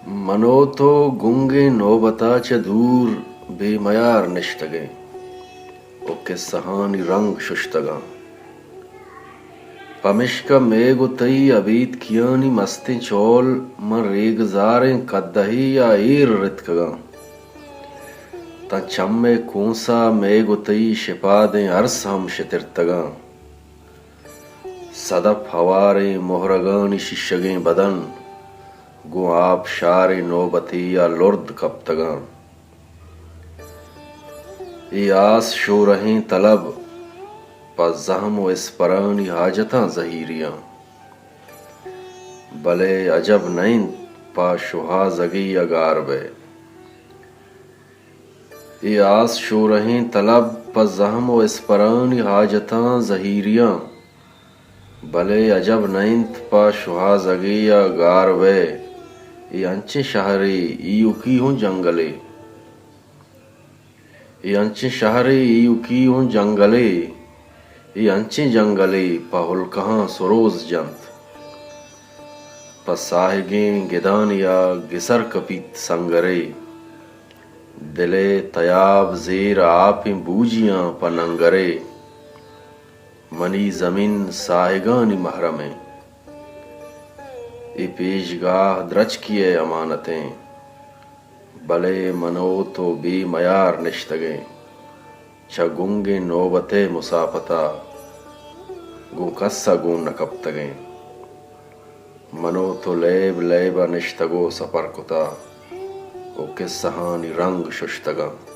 من و تو گنگیں نوبتا چہ دور بے میار نشتگیں و کسہانی رنگ ششتگاں۔ پمشکہ مئے گوں تئی ابیتکیانی مستیں چول من ریگزاریں کدہے ءَ ایر رتکگاں۔ تاں چمئے کونسا مئے گوں تئی شپادیں ارس ہم شترتگاں۔ صدف ہواریں مہرگانی شیشگیں بدن گوں آبشاریں نوبتے ءَ لرد کپتگاں۔ اے آس شورہیں طلب پہ زہم و اسپرانی حاجتاں زہیریاں، بلے عجب نہ انت پہ شوہازگے ءَ گار بئے۔ اے آس شورہیں طلب پہ زہم و اسپرانی حاجتاں زہیریاں، بلے عجب نہ انت پہ شوہازگے ءَ گار بئے۔ اے انچیں شہرے ایوکی ہوں جنگلے۔ اے انچیں شہرے ایوکی ہوں جنگلے۔ اے انچیں جنگلے پہ ہلکہاں سروز جنت۔ پہ ساہگیں گدانی ءَ گسر کپیت سنگرے۔ دل ءِ تیاب زیر آپیں بوجیاں پہ ننگرے۔ منی زمین ساہگانی محرمیں۔ اے پیشگاہ درچکی ءِ امانتیں، بلے من و تو بے میار نشتگیں۔ چہ گنگیں نوبت ءِ مساپتا گوں کس ءَ گون نہ کپتگیں۔ من و تو لیب لیب ءَ نشتگ و سپر کتا و کسہانی رنگ ششتگاں۔